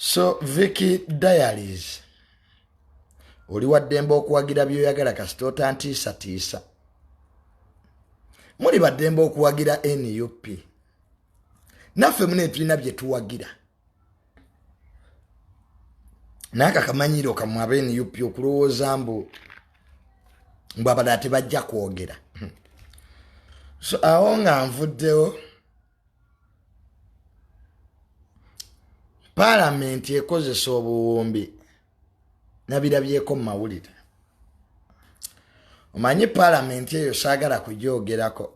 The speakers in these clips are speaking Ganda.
So Vicky Diaries, oli waddembe okuwagira byoyagala kasita otantiisatiisa. Muli baddembe okuwagira NUP, naffe mune tulina bye tuwagira, naye akakamanyiro kamwe aba NUP okulowooza mbu abalala tebajja kwogera. So awo nga nvuddewo, paalamenti ekozesa obuwumbi, nabirabyeko mu mawulire. Omanyi paalamenti eyo saagala kugyogerako.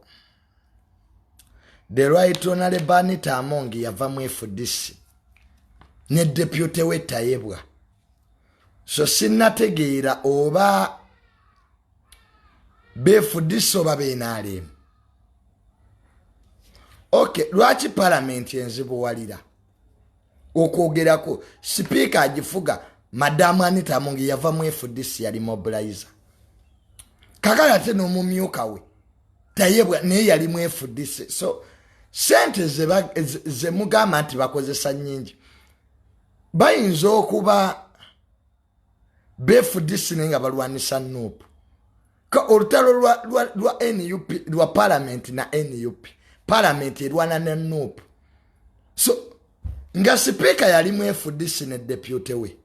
The Right Honorable Anita Among yava mu FDC ne deputy we Tayebwa. So sinnategeera oba BFDC oba BNRM. Okay, lwaki palamenti enzibuwalira okwogerako? Sipiika agifuga Madamu Anita Among yava mu FDC, yali mobilizer. Kakati ate n'omumyuka we Tayebwa naye yali mu FDC. So sente zemugamba nti bakozesa nnyingi, bayinza okuba BFDC naye nga balwanisa NUP. Olutalo lwa NUP lwa parliament na NUP, parliament erwana ne NUP. So nga sipiika yali mu FDC ne deputy we,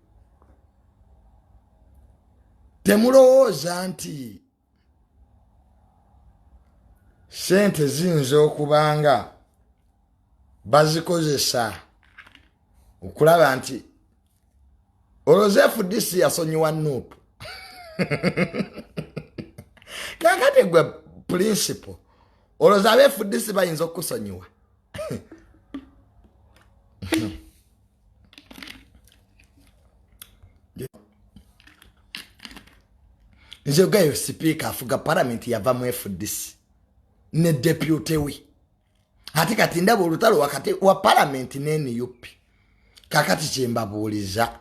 temulowooza nti sente ziyinza okubanga bazikozesa okulaba nti olowooza FDC yasonyiwa NUP? Kakati gwe principal, olowooza aba FDC bayinza okukusonyiwa? Nze gayo sipiika afuga palamenti yava mu FDC ne deputy we. Ate kati ndaba olutalo wakati wa palamenti ne NUP. Kakati kyembabuuliza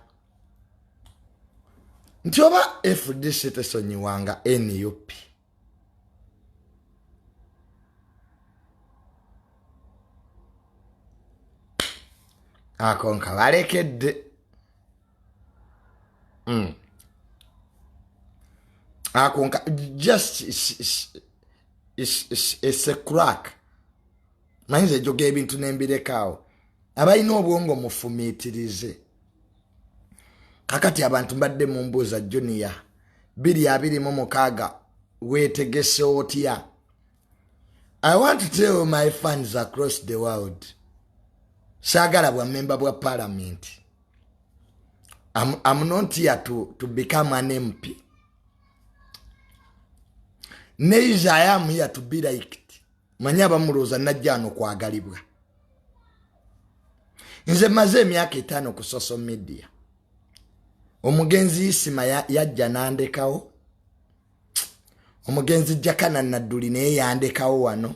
nti oba FDC tesonyiwanga NUP, ako nkabalekedde. Ako nka just it's a crack. Manyiza ejoga ebintu nembirekaawo, abalina obwongo mufumiitirize. Kakati abantu mbadde mumbuuza, "Junior, 2026 weetegese otya?" I want to tell my fans across the world, saagala bwa memba bwa parliament. I'm not here to become an MP. Neither I am here to be liked. Manyi abamulowooza najja ano kwagalibwa. Nze maze emyaka 5 ku social media. Omugenzi Isima yajja n'andekawo. Omugenzi Jakana Nadduli naye yandekawo wano.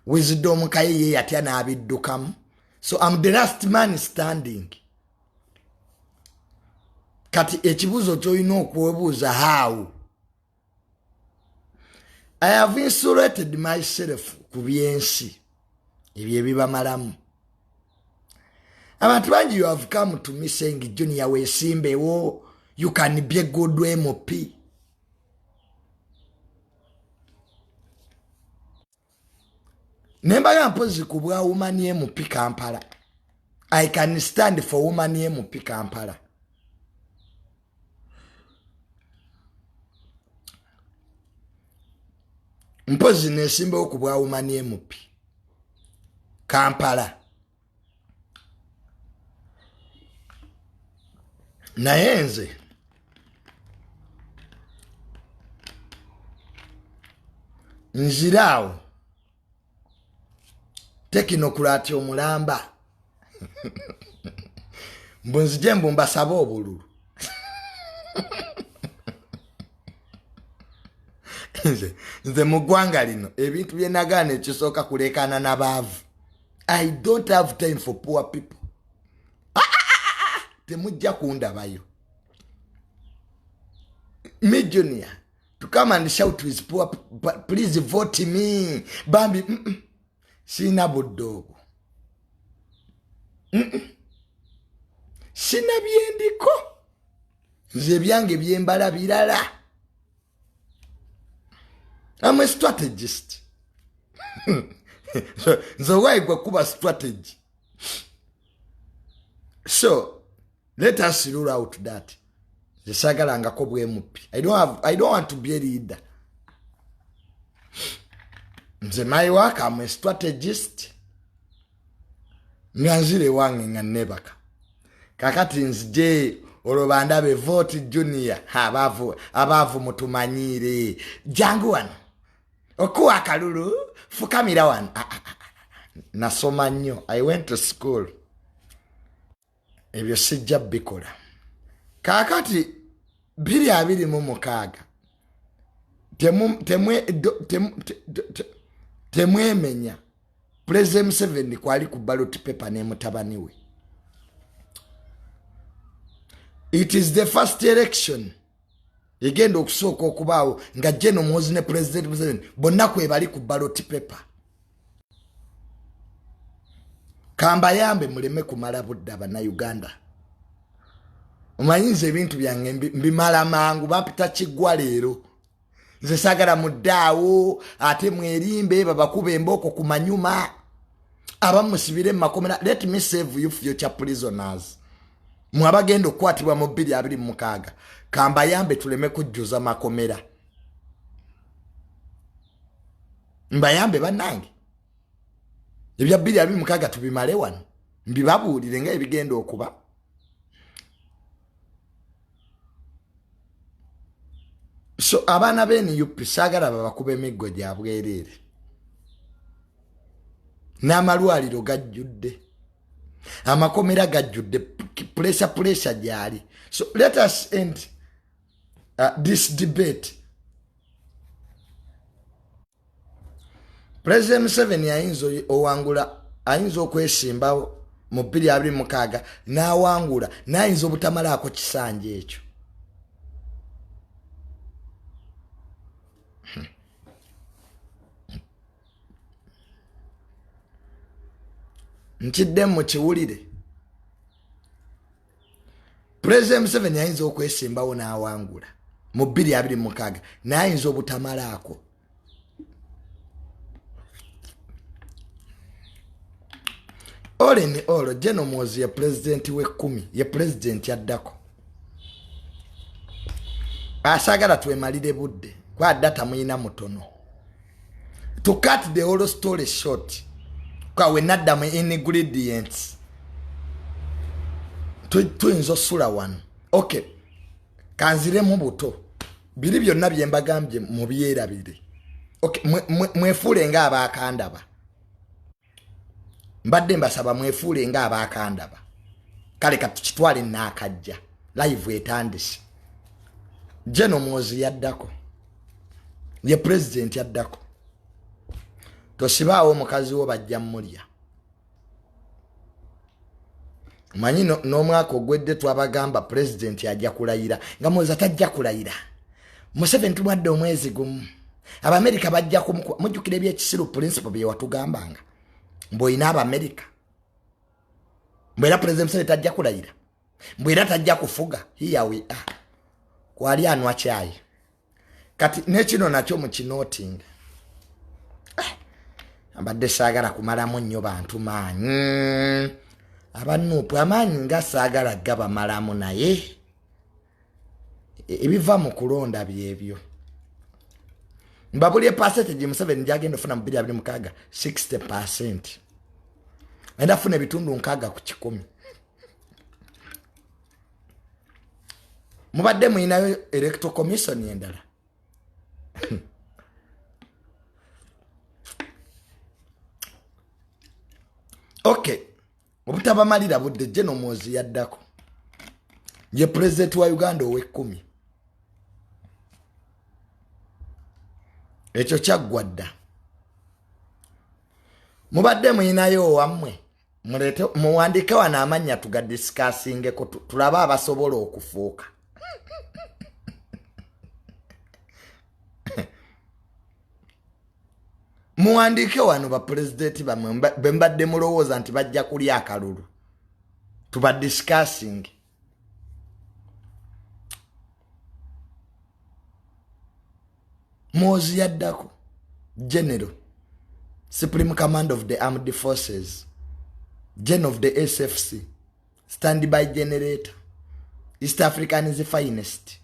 Wisdom Kaye ye yatya n'abiddukamu. So I'm the last man standing. Kati ekibuuzo ky'olina okwebuuza, how I have insulated myself ku byensi ebyo ebibamalamu. Abantu bangi, you have come to me saying, "Junior, weesimbewo, you can be a good MP." Nembaga mpozi ku bwa woman MP Kampala, I can stand for woman MP Kampala. Mpozi nesimbawo ku bwa woman MP Kampala, naye nze nziraawo technocrat omulamba mbu nzije mbu mbasabe obululu. Nze mu ggwanga lino ebintu bye nagaana, ekisooka kulekaana n'abaavu. I don't have time for poor people. Ah, ah, ah, temujja kundabayo. Me Junior to come and shout with poor, "Please vote me, bambi." Siina budde obwo. Sina byendiko. Nze byange byembala birala. I'm a strategist. Nze waigwa kuba strategy. So let us rule out that. Nze sagalangako bwemupi. I don't want to be a leader. Nze my work, I'm a strategist. Nga nzire wange nga nebaka. Kakati nzije olwo bandabe vote Junior. Abaavu mutumanyire. Jangu wano. Okuwa akalulu, fukamira wano. Nasoma nnyo. I went to school. Ebyo sijja bikola. Kakati 2026 temwemenya. President Museveni kwali ku ballot paper ne mutabani we. It is the first election egenda okusooka okubaawo nga General Muhoozi ne President Museveni bonna kwe bali ku ballot paper. Kambayambe muleme kumala budde Abannayuganda. Omanyi nze ebintu byange mbimala mangu, bampita kiggwa leero. Nze saagala muddaawo ate mwerimbe babakuba embooko ku manyuma, abamusibire mu makomera. Let me save you future prisoners. Mwe abagenda okukwatibwa mu 2026, kambayambe tuleme kujjuza makomera. Mbayambe bannange, ebya 2026 tubimale wano, mbibabuulire nga ebigenda okuba. So abaana b'e NUP saagala babakuba emiggo gya bwereere. N'amalwaliro gajjudde, amakomera gajjudde, pressure gyali. So let us end this debate. President Museveni ayinza owangula, ayinza okwesimbawo mu 2026 n'awangula, n'ayinza obutamalaako kisanja ekyo. Nkidde mu kiwulire. President Museveni ayinza okwesimbawo n'awangula mu 2026, n'ayinza obutamalaako. All in all, General Muhoozi ye president w'ekkumi, ye president addako. Asaagala twemalire budde, kwa data muyina mutono. To cut the whole story short, kwa we nadda mu ingredients, tuyinza osula wano. Okay, kanziremu buto. Biri byonna bye mbagambye mubyerabire. Okay, mwefuule nga abaakandaba. Mbadde mbasaba mwefuule nga abaakandaba. Kale katukitwale naakajja. Live etandise. General Muhoozi yaddako. Ye president yaddako. Tosibaawo omukazi wo bajja mmulya. Manyi n'omwaka ogwedde twabagamba president ajja kulayira, nga Muhoozi tajja kulayira. Museveni tumwadde omwezi gumu. Abamerika bajja kumukuba. Mujjukira ebyekisiru principle bye watugambanga. Mbu olina Abamerika. Mbu era President Museveni tajja kulayira. Mbu era tajja kufuga. Here we are. Kwali anwa kyayi. Kati n'ekino nakyo mu kinootinga. Mbadde saagala kumalamu nnyo bantu maanyi. Abanuupu amaanyi nga saagala gabamalamu, naye ebiva mu kulonda byebyo. Mbabulye percentage Museveni gy'agenda ofuna mu 2026, 60%. Enda afuna ebitundu 60 ku 100. Mubadde mulinayo electoral commission endala. Okay, obutabamalira budde, General Muhoozi yaddako. Ye president wa Uganda ow'ekkumi. Ekyo kyaggwa dda. Mubadde mulinayo owammwe, muleete muwandiike wano amannya tugadisikaasingeko, tulabe abasobola okufuuka. Muwandiike wano bapulezidenti bammwe be mbadde mulowooza nti bajja kulya akalulu, tubadisikasinge. Muhoozi yaddako general supreme command of the armed forces, general of the SFC, standby generator, East African's finest.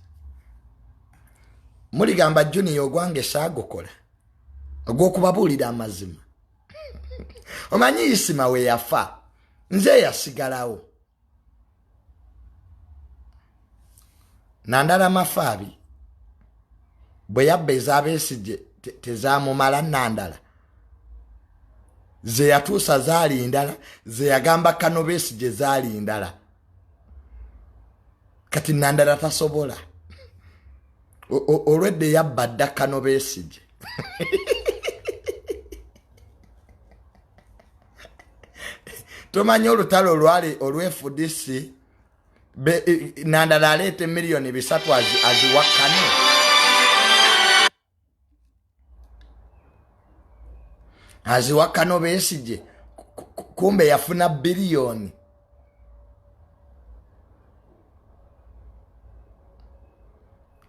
Muligamba Junior ogwange saagukola ogw'okubabuulira amazima. Omanyi Isima we yafa nze yasigalawo. Nandala Mafaabi bwe yabba ez'Abesigye tezamumala. Nandala ze yatuusa zaali ndala, ze yagamba kano Besigye zaali ndala. Kati Nandala tasobola olwedde yabba dda kano Besigye. Tomanyi olutalo olwali olw'FDC, Nandala aleeta emiliyoni 300 aziwakkane. Aziwakkano Besigye, kumbe yafuna biliyoni.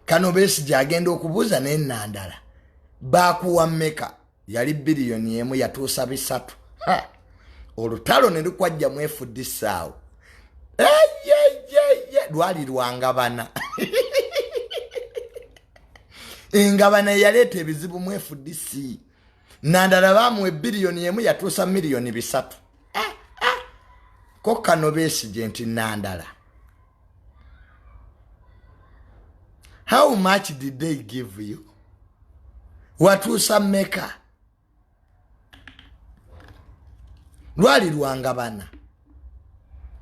Kano Besigye agenda okubuuza naye Nandala bakuwa mmeka? Yali biliyoni 1, yatuusa 300. Olutalo ne lukwajja mu FDC awo. Eyeyeye, lwali lwangabana. Engabana yaleeta ebizibu mu FDC. Nandala bamuwa biliyoni 1, yatuusa miliyoni 300. Ko kano Besigye nti Nandala, how much did they give you? Watuusa mmeka? Lwali lwangabana.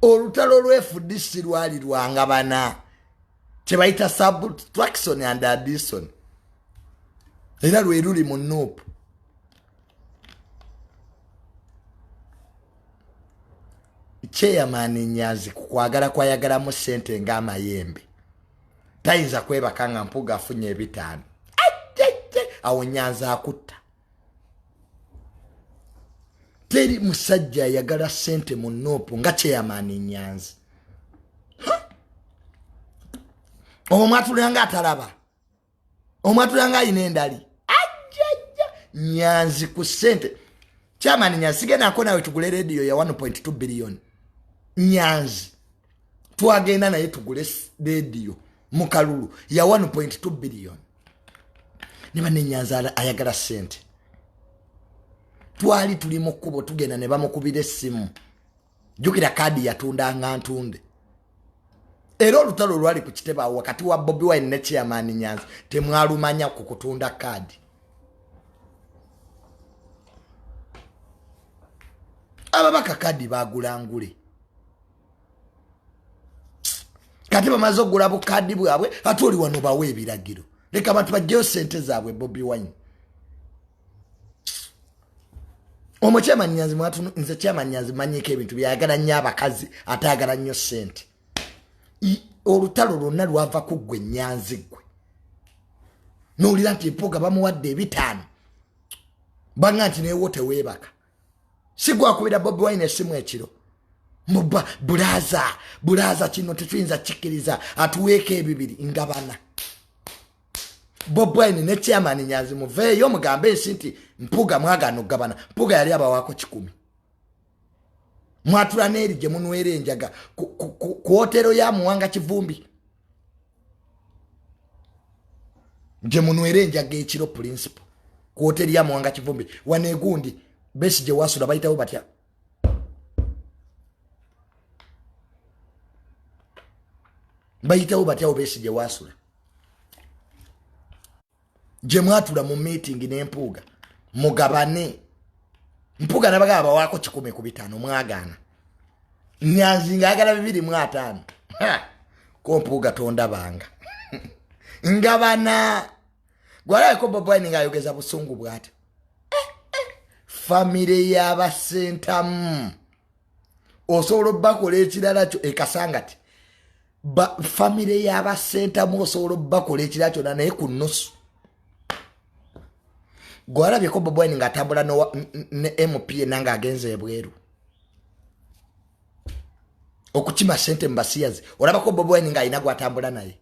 Olutalo lw'FDC lwali lwangabana, kyebayita subtraction and addition, era lwe luli mu NUP. Chairman Nyanzi kukwagala kwayagalamu ssente ng'amayembe, tayinza kwebaka nga Mpuga afunye 500. Awo Nyanzi akutta. Teri musajja ayagala ssente mu NUP nga Chairman Nyanzi. Omwo mwatulanga atalaba, omwatulanga ayina endali. Ajjajja Nyanzi ku ssente. Chairman Nyanzi, sigendako nawe tugule rediyo ya 1.2 billion. Nyanzi twagenda naye tugule rediyo mu kalulu ya 1.2 billion. Ne banne Nyanzi ayagala ssente. Twali tuli mu kkubo tugenda ne bamukubira essimu. Jjukira kaadi yatundanga ntunde. Era olutalo olwali ku kitebe awo wakati wa Bobi Wine ne Chairman Nyanzi temwalumanya ku kutunda kaadi. Ababaka kaadi bagulangule. Kati bamaze okugula bukaadi bwabwe, ate oli wano bawe ebiragiro. Leka abantu baggyeyo ssente zaabwe. Bobi Wine omwo Chairman Nyanzi mwatu, nze Chairman Nyanzi manyiko ebintu byayagala nnyo abakazi, ate ayagala nnyo ssente. Olutalo lwonna lwava ku ggwe Nyanzi ggwe. Nowulira nti Mpuuga bamuwadde 500, banga nti newo teweebaka. Si gwakubira Bobi Wine essimu ekiro muba bulaza bulaza, kino tetuyinza kikkiriza, atuweeko ebibiri ngabana. Bobi Wine ne Chairman Nyanzi muveeyo mugambe ensi nti Mpuuga mwagaana okugabana. Mpuuga yali abawaako 100. Mwatula n'eri gye munywera enjaga ku hotero ya Muwanga Kivumbi gye munywera enjaga ekiro, principal ku hoteri ya Muwanga Kivumbi wano egundi besi gye wasula bayitawo batya? Bayitawo batyawo besi gye wasula gye mwatula mu meeting n'Empuuga mugabane? Mpuuga nabagaba bawaako 100 ku 500, mwagaana. Nyanzi ngaayagala 250. Ko Mpuuga tondabanga ngabana. Gwalabeko Bobi Wine ng'ayogeza busungu bw'atyo. Famire y'abasentamu osobola obbakola ekirala kyo ekasangati. Famire y'abasentamu osobola obbakola ekirala kyonna, naye ku nnusu. Gwalabyeko Bobi Wine ng'atambula ne MP yenna ng'agenze ebweru okukima sente mu basiyazi? Olabako Bobi Wine ng'alina gwatambula naye?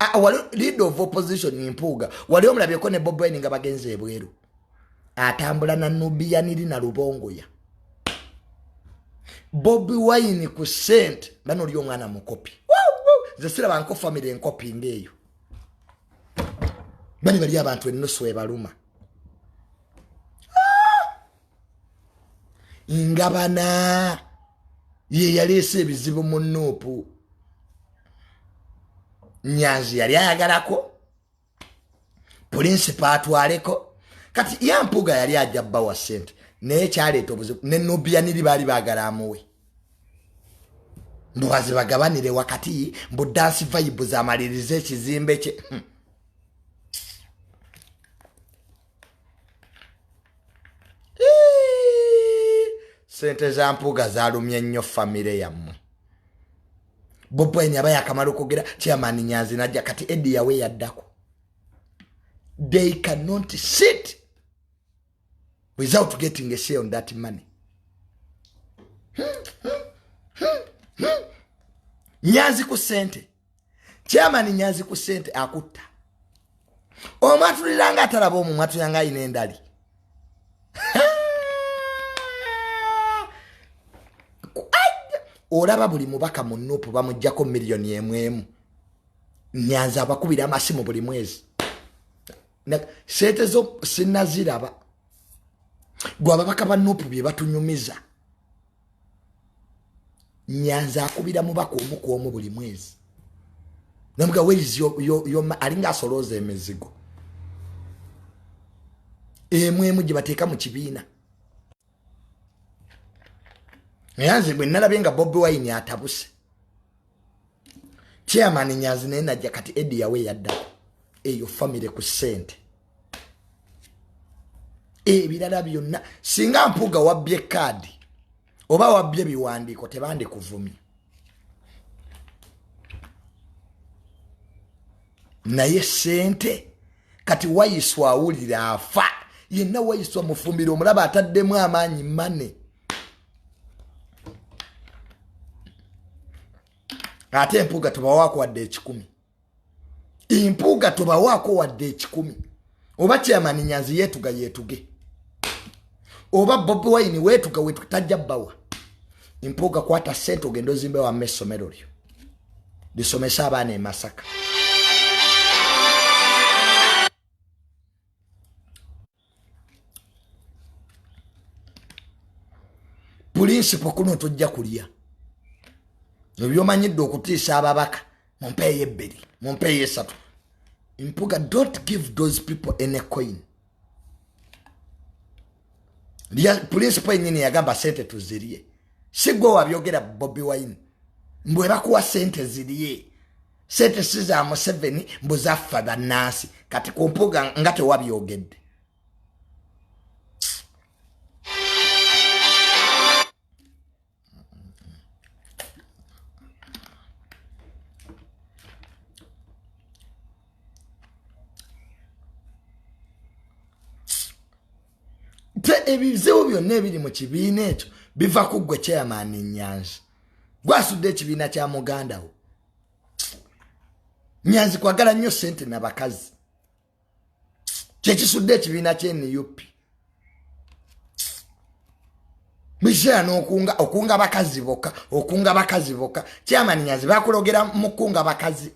Ah, wali leader of opposition Mpuuga wali omulabyeko ne Bobi Wine nga bagenze ebweru, atambula na Nubianiri na Lubongoya. Bobi Wine ku sente bano oli omwana mukopi, nze siraba nko family enkopi ng'eyo. Bani bali abantu ennusu ebaluma. Ah! Ngabana ye yaleese ebizibu mu nuupu. Nyanzi yali ayagalako pulinsipa atwaleko, kati ya Mpuuga yali ajja bbawa sente, naye kyaleeta obuzibu ne Nubianiri baali baagala amuwe mbubazi bagabanire wakati, mbu dance vibe zamalirize ekizimbe kye. Sente za Mpuuga zalumye nnyo famire yammwe. Bobi Wine aba yakamala okwogera, chairman Nyanzi najja, kati Eddy yawe yaddako. They cannot sit without getting a share on that money. Nyanzi ku sente, chairman Nyanzi ku sente akutta omwatuliranga atalaba omwo, mwatuliranga ayina endali. Olaba buli mubaka mu nupu bamugjako miliyoni emu emu. Nyanzi abakubira amasimu buli mwezi, sente zo sinaziraba. Gwe ababaka ba nupu bye batunyumiza, Nyanzi akubira mubaka omu ku omu buli mwezi, namuga where yo alinga asolooza emizigo emu emu gye bateeka mu kibiina. Naye nze bwe nalabye nga Bobi Wine atabuse, chairman Nyanzi naye najja, kati Eddy yawe yaddako eyo famire ku ssente. Ebirala byonna singa Mpuuga wabbye kaadi oba wabbye biwandiiko tebandikuvumye, naye sente. Kati Wayiswa awulira afa yenna. Wayiswa mufumbiro omulaba ataddemu amaanyi mane, ate Empuuga tobawaako wadde 100. Empuuga tobawaako wadde 100. Oba chairman Nyanzi yeetuga yeetuge, oba Bobi Wine weetuga weetuga, tajja bbawa. Mpuuga kwata sente ogenda ozimbe wamma essomero lyo lisomese abaana e Masaka. Pulinsipo kuno tojja kulya ebyomanyidde okutiisa ababaka, mumpeeyo ebbiri, mumpeeyo esatu. Mpuga, don't give those people any coin. Pulinsipo enyini yagamba sente tuzirye, si gwe wabyogera. Bobi Wine mbwe bakuwa sente zirye, sente si za Museveni, mbu zaffa bannansi. Kati ku Mpuga nga tewabyogedde. Te ebizibu byonna ebiri mu kibiina ekyo biva ku ggwe chairman Nyanzi, gwasudde ekibiina kya muganda wo. Nyanzi kwagala nnyo sente nabakazi kyekisudde ekibiina kye NUP. Biseera n'okunga okunga bakazi bokka, okunga bakazi bokka. Chairman Nyanzi bakulogera mu kunga bakazi.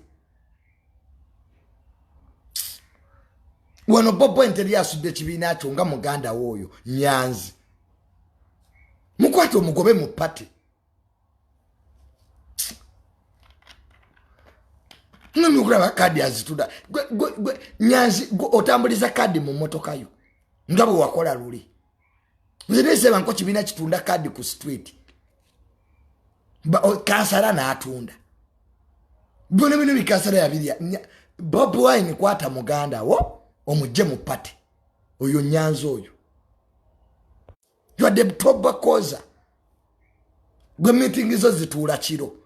Wano Bobo Enteri asudde ekibiina kyo nga muganda wo oyo Nyanzi, mukwate omugobe mu pati. Nokulaba kadi azituda Nyanzi otambuliza kadi mu motoka yo nga bwe wakola luli. Nze neseba nko kibiina kitunda kadi ku street, kansala n'atunda byona bino bikansala yabirya. Bobi Wine kwata muganda wo omugye mu pati oyo Nyanzi oyo. Ywadde tobakoza gwe miitingi zo zituula kiro,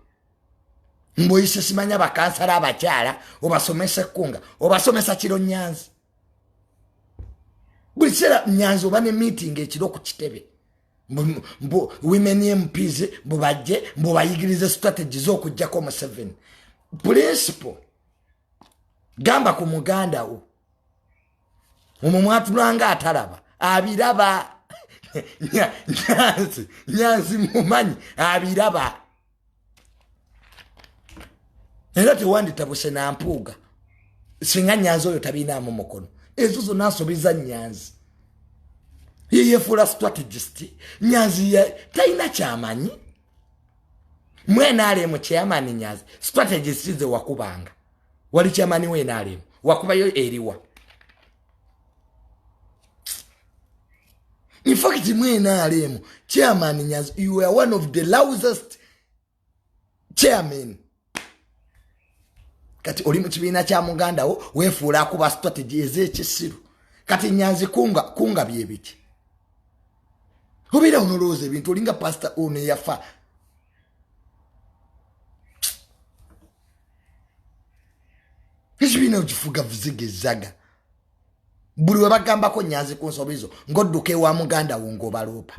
mboyise simanya bakansala abakyala obasomesa ekkunga, obasomesa kiro. Nyanzi buli kiseera Nyanzi oba ne miitingi ekiro ku kitebe, mbu women MPs, mbu bajje mbu bayigirize strategy z'okugjako Museveni. Principle Gamba ku muganda wo omwo mwatulanga atalaba abiraba. Nyanzi, Nyanzi mumanyi abiraba. Era tewanditabuse na Mpuuga singa Nyanzi oyo tabinaamu mukono. Ezo zonna nsobi za Nyanzi. Yeyefuula strategist. Nyanzi talina kyamanyi. Mwenaalemu chairman Nyanzi, strategist ze wakubanga. Wali chairman wenaalemu wakubayo eriwa. In fact, mwenaalemu chairman Nyanzi, you are one of the lousest chairmen. Kati oli mu kibiina kya muganda wo weefuula akuba strategy ez'ekisiru. Kati Nyanzi kunga kunga byebiki obeera onolowooza ebintu olinga pasita ono eyafa. Ekibiina okifuga vuzigezaga. Buli we bagambako Nyanzi ku nsobi zo ng'odduka ewa muganda wo ng'obaloopa.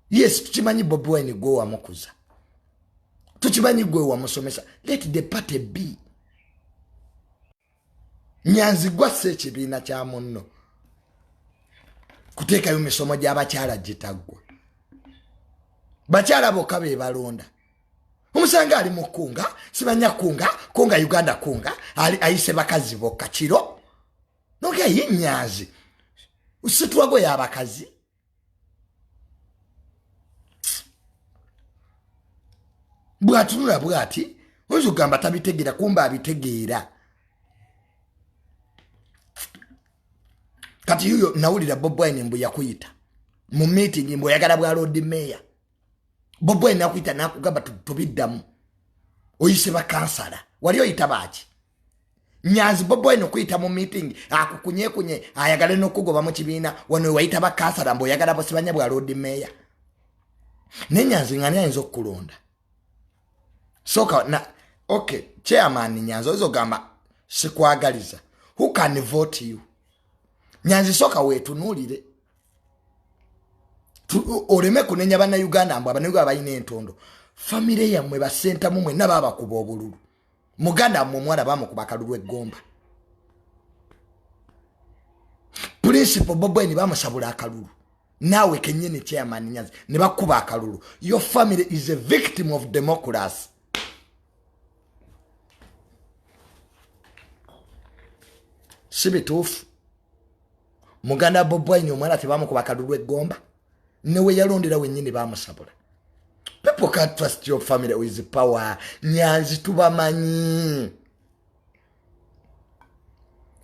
Yes, tukimanyi Bobi Wine gwe wamukuza, tukimanyi gwe wamusomesa. Let the party be. Nyanzi gwassa ekibiina kya munno kuteekayo misomo gy'abakyala gitaggwa. Bakyala bokka be balonda. Omusanga ali mu kunga, simanya kunga, kunga Uganda kunga, ali ayise bakazi bokka kiro. Noga ye Nyanzi usitwago y'abakazi. Bw'atunula bw'ati oyinza okugamba tabitegeera, kumba abitegeera. Kati yuyo nawulira Bobi Wine mbu yakuyita mu meeting mbu oyagala bwa Lord Mayor. Bobi Wine nakuyita nakugamba tubiddamu, oyise bakansala, wali oyita baaki? Nyanzi Bobi Wine okuyita mu meeting akukunyekunye ayagale n'okugoba mu kibiina, wano wayita bakansala mbu oyagala busibanya bwa Lord Mayor. Ne Nyanzi ngani ayinza okukulonda? Soka na okay, chairman Nyanzi oyinza okugamba sikwagaliza. Who can vote you? Nyanzi soka weetunuulire, oleme kunenya bannayuganda mbu abannayuganda balina entondo. Famire yammwe basentamu mwenna babakuba obululu. Muganda mmwe omuwala bamukuba akalulu eggomba. Principal Bobi Wine bamusabula akalulu. Naawe kennyini chairman Nyanzi ne bakuba akalulu. Your family is a victim of democracy. Si bituufu. Muganda Bobi Wine omwana tebamukuba akalulu eggomba, newe yalondera wennyini bamusabula. People can't trust your family with power. Nyanzi tubamanyi.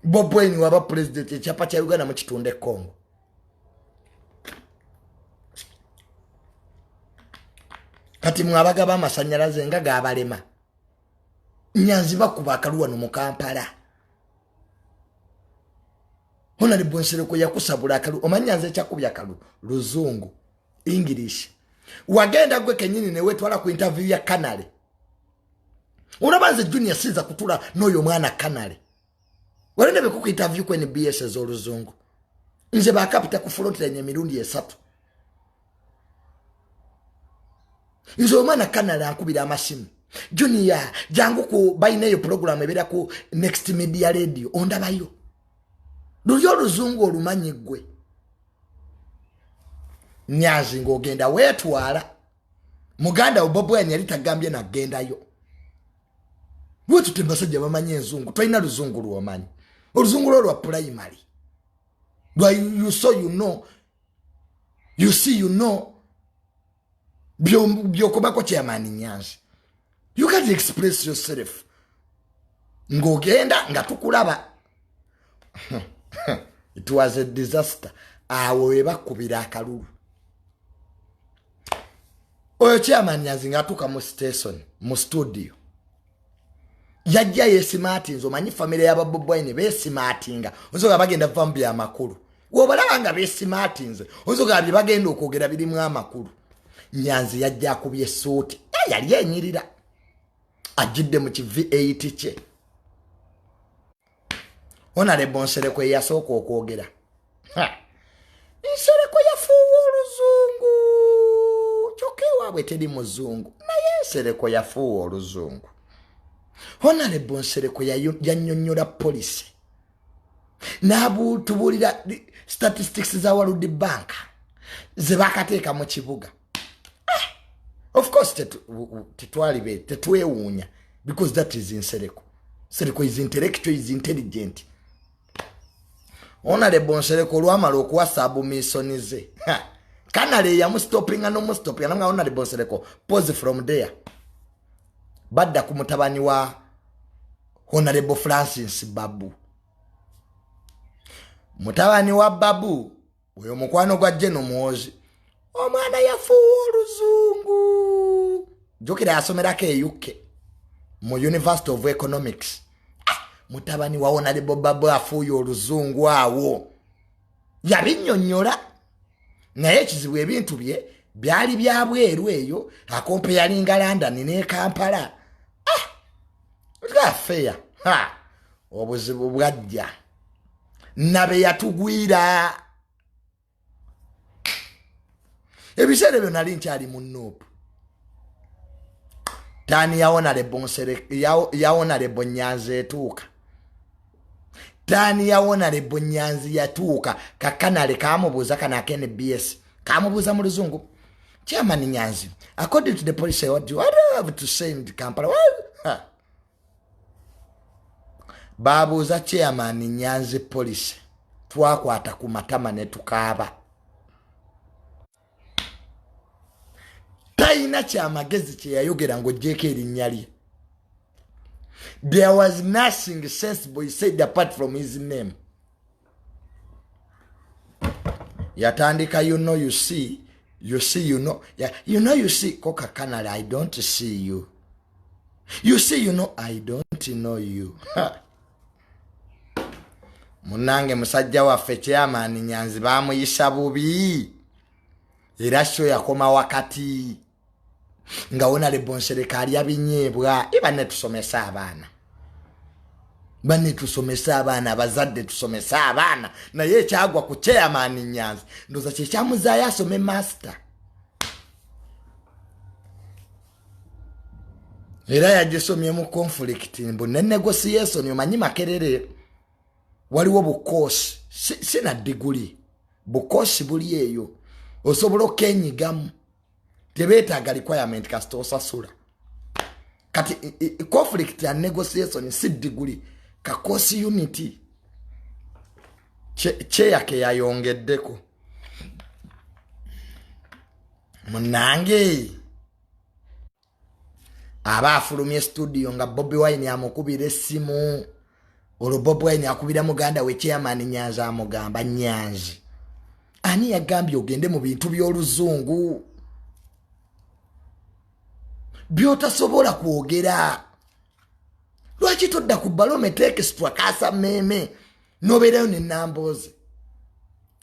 Bobi Wine waba president, ekyapa kya Uganda mukitunda e Congo. Kati mwabagaba amasanyalaze nga gabalema. Nyanzi bakuba akalu wano mu Kampala. Honorable Nsereko yakusabula akalu. Omanyi Nyanzi ekyakubya akalu luzungu, English. Wagenda gwe kenyini ne wetwala ku interview ya Kanale. Olaba nze Junior sinza kutula n'oyo omwana Kanale. Walende bekuku interview ku NBS ez'oluzungu. Nze bakapita ku front line emirundi 3. Nze omwana Kanale ankubira amasimu. Junior, jangu ku balina eyo program ebeera ku Next Media Radio, ondabayo. Luli oluzungu olumanyi ggwe. Nyanzi ng'ogenda weetwala. Muganda wo Bobi Wine yali tagambye nagendayo. Lwetute basajja bamanyi enzungu, tolina luzungu lw'omanyi. Oluzungu lwo lwa primary. Lwa you saw you know, you see you know. Byokobako chairman Nyanzi. You can't express yourself. Ng'ogenda nga tukulaba. It was a disaster. Awo we bakubira akalulu. Oyo chairman Nyanzi ng'atuuka mu station, mu studio. Yajja yesimaatinze, omanyi famire y'aba Bobi Wine beesimaatinga. Oyinza bagenda kuva mu byamakulu. Bw'obalaba nga beesimaatinze, oyinza ogamba bye bagenda okwogera birimu amakulu. Nyanzi yajja akubye essuuti, yali enyirira. Ajjidde mu ki V8 kye. Honorable Nsereko yasooka okwogera. Nsereko yafuuwa oluzungu. Kyokka ewaabwe teri muzungu, naye Nsereko yafuuwa oluzungu. Honorable Nsereko yannyonnyola policy n'abutubuulira statistics za World Bank ze bakateeka mu kibuga. Of course tetwalibe tetwewuunya because that is Nsereko. Nsereko is intellectual, is intelligent. Honorable Nsereko olwamala okuwa submission ze, kanale yamustoppinga n'omustopinga nanga Honorable Nsereko pause from there. Badda ku mutabani wa Honorable Francis Babu. Mutabani wa Babu oyo mukwano gwa Jeno Muhoozi, omwana yafuuwa oluzungu. Jjukira yasomerako e UK mu University of Economics. Mutabani wa Honorable Babu afuuye oluzungu awo yabinnyonnyola, naye ekizibu ebintu bye byali bya bweru eyo akompe yalinga London ne Kampala. Fair. Obuzibu bwajja nabe yatugwira. Ebiseera ebyo nali nkyali mu NUP. Taani ya Honorable Nsereko, ya Honorable Nyanzi etuuka. Taani ya Honorable Nyanzi yatuuka. Kakanale kamubuuza kano aka NBS. Kamubuuza mu luzungu. Chairman Nyanzi, according to the police, what do you have to say in Kampala? Well, babuuza Chairman Nyanzi police. Twakwata ku matama ne tukaaba. Talina kyamagezi kye yayogera ng'oggyeko erinnya lye. There was nothing sensible he said apart from his name. Yatandika, you know, you see, you see, you know, yeah, you know, you see, Koka Kanala, I don't see you. You see, you know, I don't know you. Munange musajja waffe Chairman Nyanzi bamuyisa bubi. Era show yakoma wakati nga Honorable Nsereko alya binyeebwa. Banne tusomesa abaana, banne tusomesa abaana, abazadde tusomesa abaana. Naye ekyagwa ku Chairman Nyanzi ndowooza kye kyamuzaayo asome master. Era yagisomye mu conflict mbu ne negotiation. Omanyi Makerere waliwo bukoosi sina diguli, bukoosi buli eyo osobola okenyigamu, tebeetaaga requirement kasita osasula. Kati conflict and negotiation si diguli, kakoosi unity kyeyake yayongeddeko. Munange aba afulumye studio nga Bobi Wine amukubira essimu. Olwo Bobi Wine akubira muganda we Chairman Nyanzi, amugamba, Nyanzi, ani yagambye ogende mu bintu by'oluzungu by'otasobola kwogera? Lwaki todda ku Barometer Extra kasa meeme n'obeerayo ne Nambooze?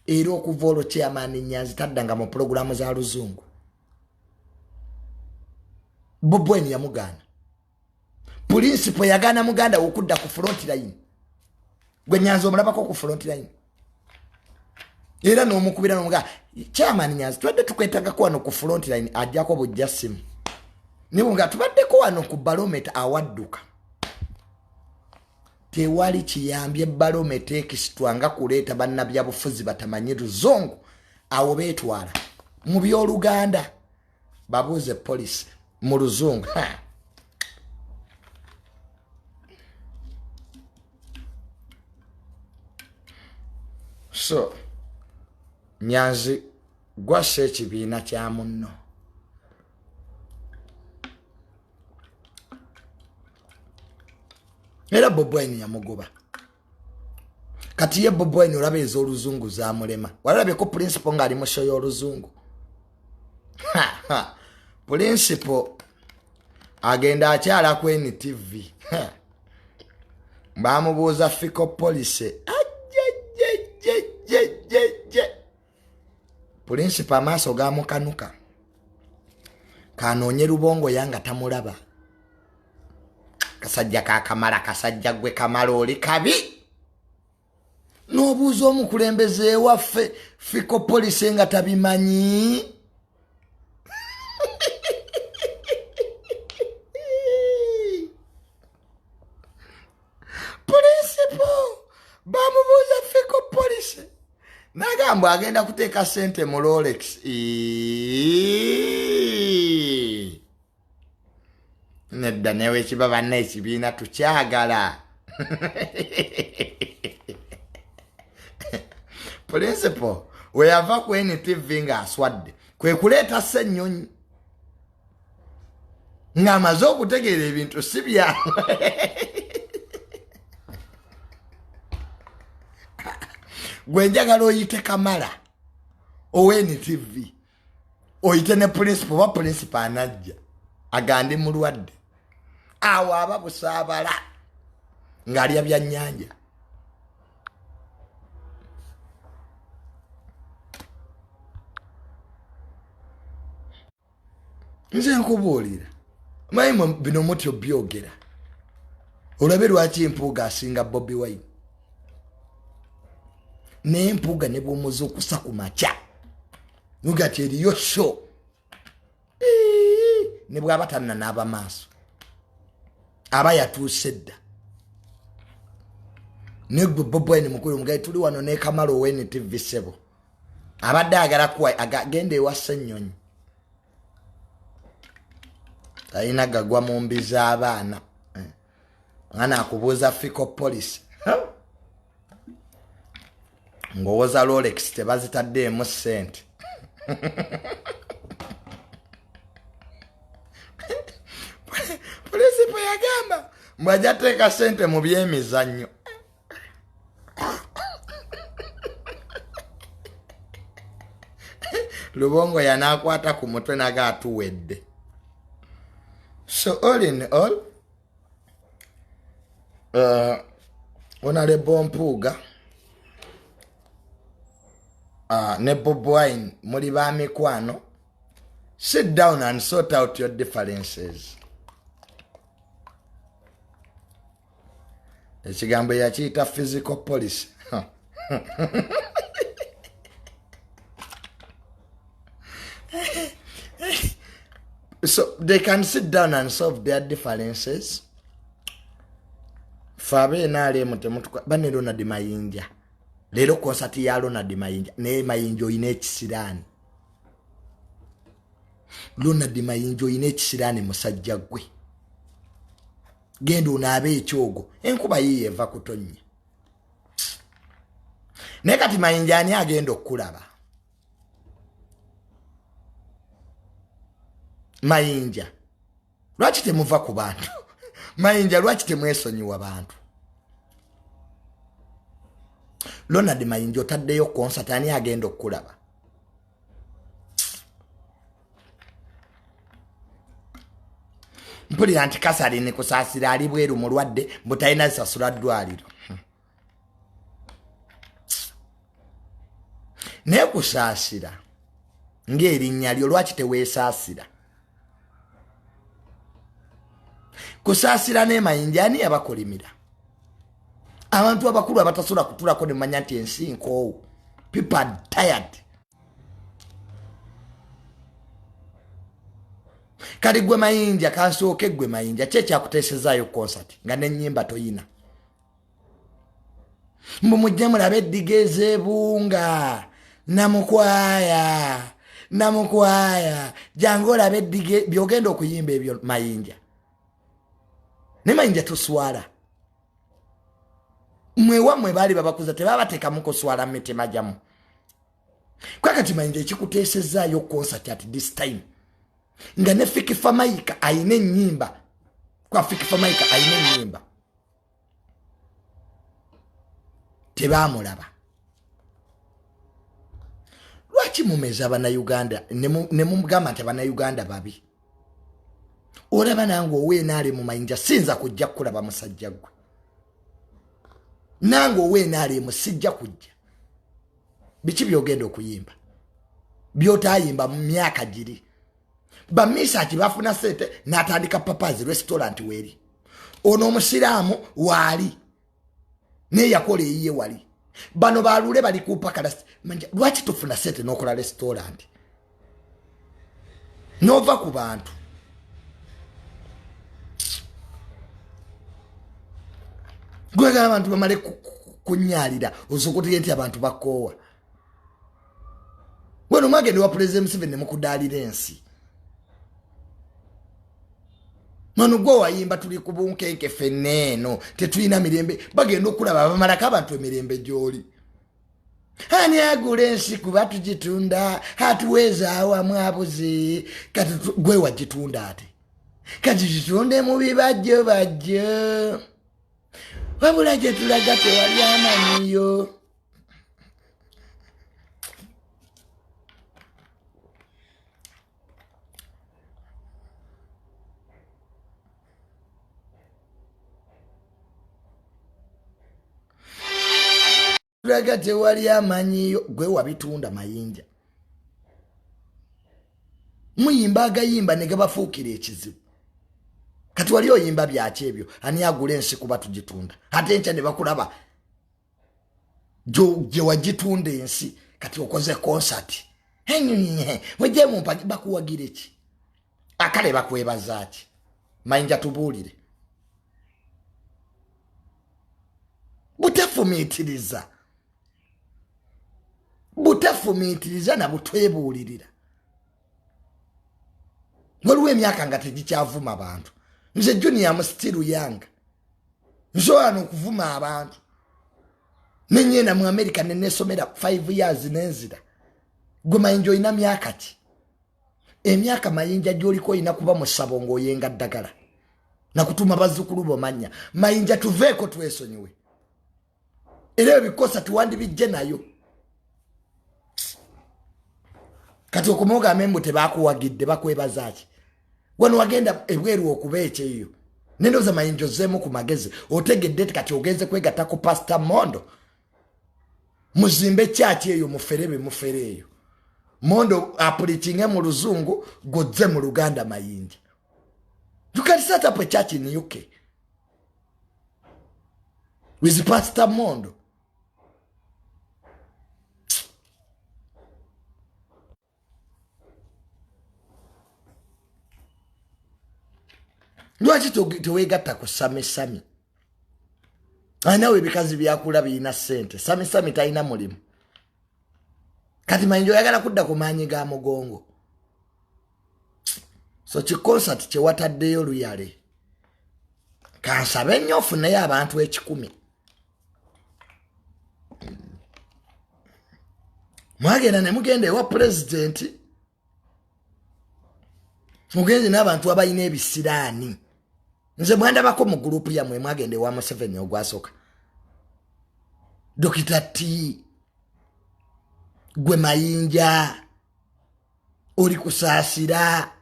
Era okuva olwo Chairman Nyanzi taddanga mu pulogulaamu za luzungu. Bobi Wine yamugaana. Principle yagaana muganda we okudda ku front line. Gwe Nyanzi omulabako ku front line? Era n'omukubira n'omugaa, Chairman Nyanzi, tubadde tukwetagako wano ku front line. Ajjako bujja simu nibo nga tubaddeko wano ku Barometer awadduka. Tewali kiyambye Barometer Extra nga kuleeta bannabyabufuzi batamanyi luzungu. Awo beetwala mu byoluganda, babuuze policy mu luzungu. So Nyanzi gwassa ekibiina kya munno. Era Bobi Wine yamugoba. Kati ye Bobi Wine olaba ez'oluzungu zamulema. Walalabyeko principal ng'ali mu show y'oluzungu? Principal agenda akyala ku NTV, bamubuuza fiscal policy, ajjejjejjejjeje. Principal amaaso gamukanuka, kanoonye Lubongo yanga tamulaba. Kasajja kakamala, kasajja gwe kamala, oli kabi. N'obuuza omukulembeze ewaffe fiscal policy nga tabimanyi. Mbu agenda kuteeka sente mu Rolex. Nedda newe kiba banna ekibiina tukyagala. Principal we yava ku NTV ng'aswadde kwe kuleeta Ssennyonyi ng'amaze okutegeera ebintu si byangu. Gwe njagala oyite Kamala owa NTV, oyite ne principal, oba principal anajja agande mulwadde awo aba busaabala ng'alya byannyanja. Nze nkubuulira manyi bino mutyo byogera olabe lwaki Mpuuga asinga Bobi Wine. Naye Mpuuga ne bw'omuzuukusa ku makya nuga ti eriyo sho ne bw'aba tannanaaba maaso aba yatuuse dda. Naye gwe Bobi Wine mukulu mugaye tuli wano ne Kamala owa NTV ssebo abadde ayagala kuwa agenda ewa Ssennyonyi alina gagwa mu mbi z'abaana. Mwana akubuuza Fico Police ng'owoza Rolex tebazitaddeemu ssente. Principal yagamba mbu ajja teeka ssente mu byemizannyo. Lubongo yanaakwata ku mutwe naga atuwedde. So all in all, Honorable Mpuuga ne Bobi Wine muli ba mikwano. Sit down and sort out your differences. Ekigambo yakiyita physical policy. So they can sit down and solve their differences. Fabe NRM temutuka bane Ronald Mayinja. Leero concert ya Ronald Mayinja naye Mayinja oyina ekisiraani. Ronald Mayinja oyina ekisiraani musajja gwe. Genda onaabe ekyogo enkuba yiyo eva kutonnya. Naye kati Mayinja ani agenda okukulaba? Mayinja lwaki temuva ku bantu? Mayinja lwaki temwesonyiwa bantu? Ronald Mayinja otaddeyo concert ani agenda okukulaba? Mpulira nti Kasalini Kusaasira ali bweru mulwadde mbu talina zisasula ddwaliro. Naye Kusaasira ng'erinnya lyo lwaki teweesaasira? Kusaasira ne Mayinja ani yabakolimira? Abantu abakulu abatasobola kutulako ne manya nti ensi nkoowu. People are tired. Kati gwe Mayinja kansooke gwe Mayinja ki ekyakuteesezaayo concert nga n'ennyimba toyina? Mbu mujje mulabe eddiga ez'ebunga namukwaya namukwaya jangu olabe eddiga byogenda okuyimba ebyo Mayinja. Ne Mayinja toswala. Mwe wammwe baali babakuza tebabateekamu kuswala mu mitima gyammwe. Kakati Mayinja ekikuteesezaayo concert at this time nga ne Fik Fameica ayina ennyimba kwa Fik Fameica ayina ennyimba tebaamulaba. Lwaki mumeza Abannayuganda ne mugamba nti Abannayuganda babi? Olaba nange ow'enaale mu Mayinja siyinza kujja kukulaba musajja gwe. Nange ow'enaale mu sijja kujja. Biki byogenda okuyimba byotayimba mu myaka giri? Bamisaki bafuna sente n'atandika Papazi restaurant weeri. Ono omusiraamu waali naye yakola eyiye wali. Bano balule bali kupaka. Lwaki tofuna sente n'okola restaurant n'ova ku bantu? Gwegala abantu bamale kunyalira osooka otegere nti abantu bakoowa. Wano mwagenda wa Pulezidenti Museveni ne mukudaalira ensi. Mano gwe wayimba tuli ku bunkenke ffenna eno tetulina mirembe, bagenda okulaba abamalako abantu emirembe gy'oli. Ani agula ensi kuba tugitunda atuweeza awamu abuzi kati gwe wagitunda ate kati tutunde mu bibajjo bajjo wabula gye tulaga tewali amanyiyo. Tulaga tewali amanyiyo gwe wabitunda mayinja muyimba agayimba ne gabafuukira ekizibu. Kati wali oyimba byaki ebyo? Ani agula ensi kuba tugitunda ate enkya ne bakulaba gye wagitunda ensi. Kati okoze konsati mujje mumpagi bakuwagire ki? Akale bakwebaza ki? Mayinja tubuulire. Butefumiitiriza, butefumiitiriza na butwebuulirira. Waliwo emyaka nga tegikyavuma bantu. Nze Junior mu still young, nsobola n'okuvuma abantu. Nenyenda mu America nenesomera 5 years nenzira. Gwe Mayinja olina myaka ki? Emyaka Mayinja gy'oliko olina kuba musabo ng'oyenga ddagala nakutuma bazzukulu bo mannya. Mayinja tuveeko twesonyiwe, era ebikosa tuwandibijje nayo. Kati okumugamba mbu tebakuwagidde bakwebaza ki? Wano wagenda ebweru okuba ekyeyo nendoza Mayinja ozzeemu ku magezi otegedde ti kati ogenze kwegatta ku Pasita Mondo muzimbe kyaki eyo muferebe mufere eyo Mondo apulikinge mu luzungu gozze mu Luganda. Mayinja, you can set up a church in UK with Pastor Mondo. Lwaki tewegatta ku Samisami? Alinawo ebikazi byakula birina ssente. Samisami talina mulimu. Kati Mayinja oyagala kudda ku maanyi ga mugongo. So kikonsati kyewataddeyo luyale kansabe nnyo ofuneyo abantu 100. Mwagenda ne mugenda ewa pulezidenti, mugenze n'abantu abalina ebisiraani. Nze mwandabako mu gurupu yammwe mwagenda ewa Museveni ogwasooka. Dokita T, gwe Mayinja oli kusaasira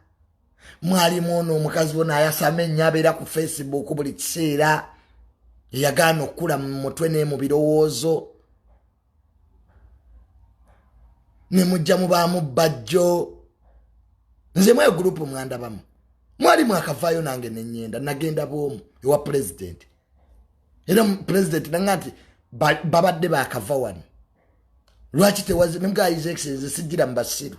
mwalimu ono omukazi ono ayasama ennyo abeera ku Facebook buli kiseera, eyagaana okukula mu mutwe ne mu birowoozo, ne mujja mubaamu bajjo. Nze mweyo gurupu mwandabamu mwali mwakavaayo nange nenyenda nagenda bwomu ewa pulezidenti, era pulezidenti nanga nti babadde bakava wano lwaki tewazi nemugaa His Excellency sijjira mu basiru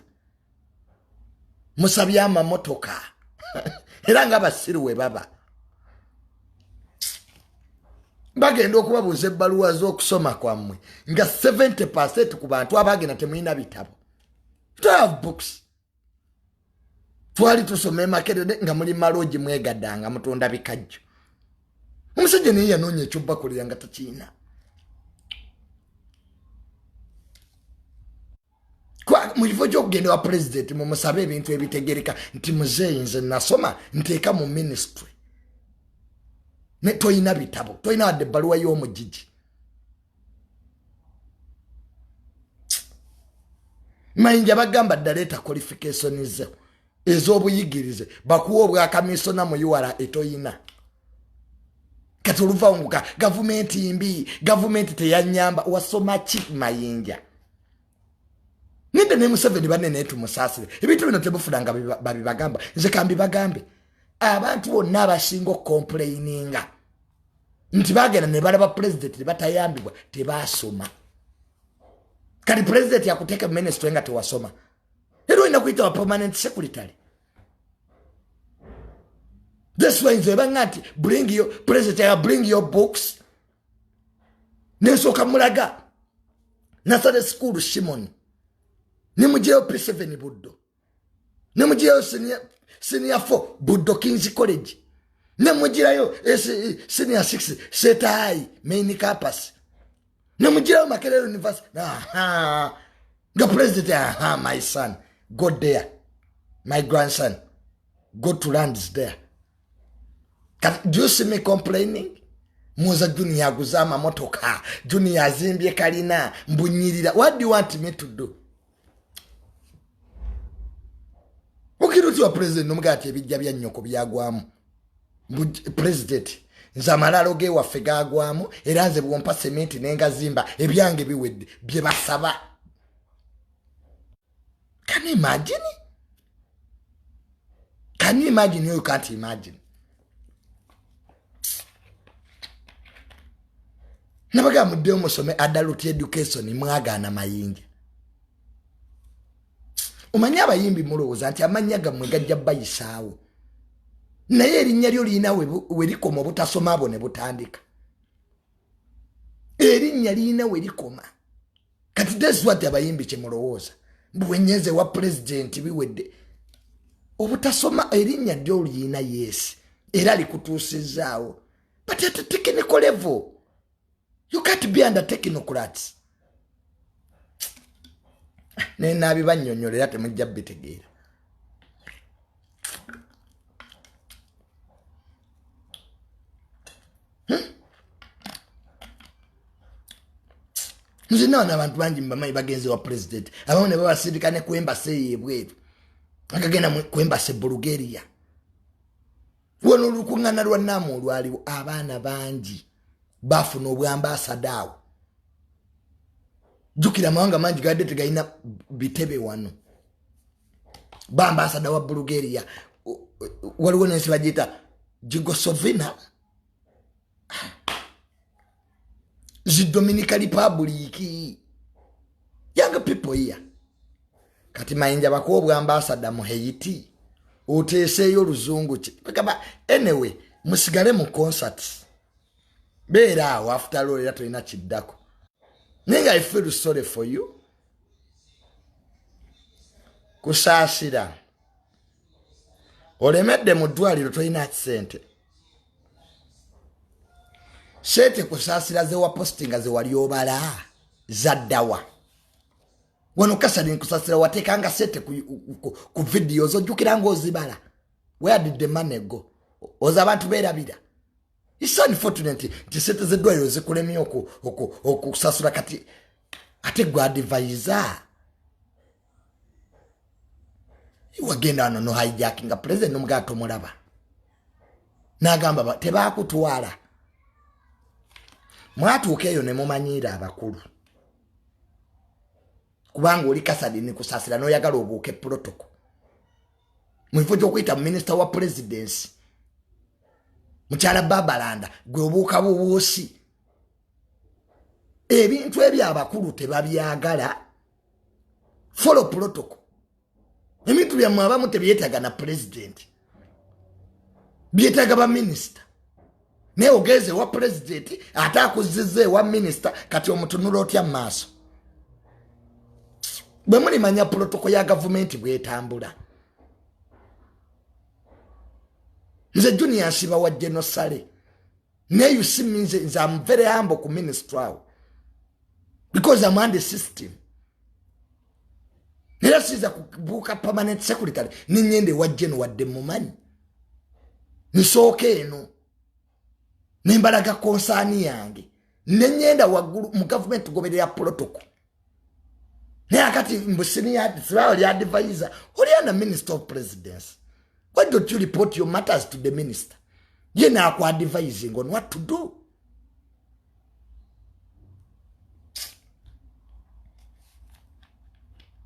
musabye amamotoka era nga basiru we baba bagenda okubabuuza ebbaluwa z'okusoma kwammwe nga 70% ku bantu abagenda temulina bitabo. Have books. Twali tusoma emakerere nga muli malogi mwegaddanga mutunda bikajjo. Omusajja naye yanoonya ekyobbakolera nga takiina. Mu kifo ky'okugenda wa pulezidenti mumusabe ebintu ebitegereka nti muzeeyi nze nasoma nteeka mu minisitule, ne toyina bitabo, toyina wadde ebbaluwa y'omugigi. Mayinja bagamba ddaleeta qualification ze ez'obuyigirize bakuwa obwakamisona mu URA etoyina. Kati oluvanguka gavumenti mbi, gavumenti teyanyamba. Wasoma ki Mayinja? Nidde ne Museveni banne naye tumusaasire. Ebintu bino temufuna nga babibagamba. Nze kambibagambe, abantu bonna abasinga okukomplaininga nti bagenda ne balaba pulezidenti ne batayambibwa tebaasoma. Kati pulezidenti akuteeka minisitule nga tewasoma, era olina kuyita wa permanent secretary. That's why nze banga nti bring your president ya bring your books, nensooka mulaga nasale school Shimoni. Nemugirayo P7 Buddo, nemugirayo senior 4 Buddo Kings College, nemugirayo senior 6 Setai main campus, nemugirayo Makerere University. Aha, nga president, aha, my son, go there, my grandson, go to lands there. Do you see me complaining? Muza Junior aguze amamotoka, Junior azimbye kalina, mbunyirira. What do you want me to do? Okiruti wa president nomugati ebijja bya nnyoko byagwamu. President, nze amalalo ge waffe gagwamu, era nze bwompa sementi n'engazimba ebyange biwedde bye basaba. Can you imagine? Can you imagine? You can't imagine. Nabaga muddeyo musome adult education, mwagaana Mayinja. Omanyi abayimbi mulowooza nti amannya gammwe gajja bayisaawo, naye erinnya lyo lirina we likoma, obutasoma abo ne butandika. Erinnya lirina we likoma. Kati that's what abayimbi kye mulowooza, mbu bwe wa pulezidenti biwedde. Obutasoma, erinnya lyo lirina, yes, era likutuusizaawo, but at a technical level you can't be under technocrats. Nenaabibannyonnyola era temujja bitegeera. Nze nawana abantu bangi mbamanyi bagenze wa president, abamu ne babasindika ne ku embassy eyo ebweru, agagenda ku embassy e Bulgaria. Wano olukuŋŋaana lwa naamu olwaliwo, abaana bangi bafuna obwambasada awo. Jjukira amawanga mangi gadde tegalina bitebe wano. Bambasada wa Bulgaria, waliwo nensi bagiyita Jugosovina, zi Dominica Republic. Young people here. Kati Mayinja bakuwa obwambasada mu Haiti, oteeseeyo oluzungu ki? Kagamba anyway, musigale mu concerts, beera awo. After all era tolina kiddako, naye nga I feel sorry for you. Kusaasira olemedde mu ddwaliro, tolina sente. Sente Kusaasira zewapositinga zewali obala zaddawa? Wano Kasali nkusasira, wateekanga sente ku videos, ojjukira ngaozibala. Where did the money go? Oza abantu beerabira. It's unfortunate nti sente z'eddwaliro zikulemye okusasula. Kati ate gwe advisor wagenda wano no hijackinga president, nomugaa tomulaba, n'agamba tebakutwala. Mwatuuka eyo ne mumanyiira abakulu, kubanga oli Kasadi Nikusasira n'oyagala obuuke protocol mu kifo ky'okuyita minisita wa presidency mukyala Babalanda, gwe obuuka bubuusi. Ebintu ebyo abakulu tebabyagala. Follow protocol. Ebintu byammwe abamu tebyetaaga na president, byetaaga baminisita, naye ogenze ewa pulezidenti ate akuzizza ewa minisita. Kati omutunula otya mu maaso? Bwe mulimanya protocol ya gavumenti bwetambula. Nze Junior nsiba wa genosale, naye you see me, nze am very humble ku ministry awo because am under system. Era siza kubuuka permanent secretary nenyenda ewa geno wadde mumanyi. Nsooka eno nembalaga concern yange, nenyenda waggulu. Mu gavumenti tugoberera protocol, naye akati mbu senior advisor oli ana minister of presidency. Why don't you report your matters to the minister, ye naaku advising on what to do?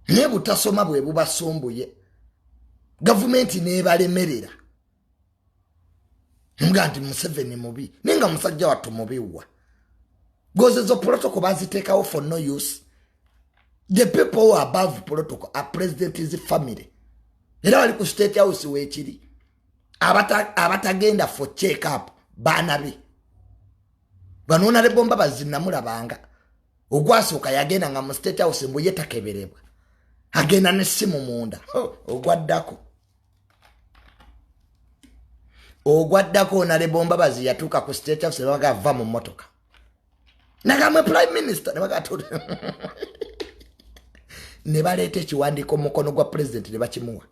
Naye butasoma bwe bubasumbuye, gavumenti neebalemerera nga nti Museveni mubi, naye nga musajja wattu mubiwa gozezo protocol baziteekawo for no use. The people who are above protocol are president's family, era bali ku State House weekiri. Abatagenda for check up baana be banoonalebo Mbabazi. Namulabanga ogwasooka yagenda nga mu State House mbu ye takeberebwa. Agenda n'essimu munda. Ogwaddako. Ogwaddako Honorable Mbabazi yatuuka ku State House ne bagamba va mu mmotoka. Nagamba Prime Minister ne bagamba ne baleeta ekiwandiiko mu mukono gwa President ne bakimuwa.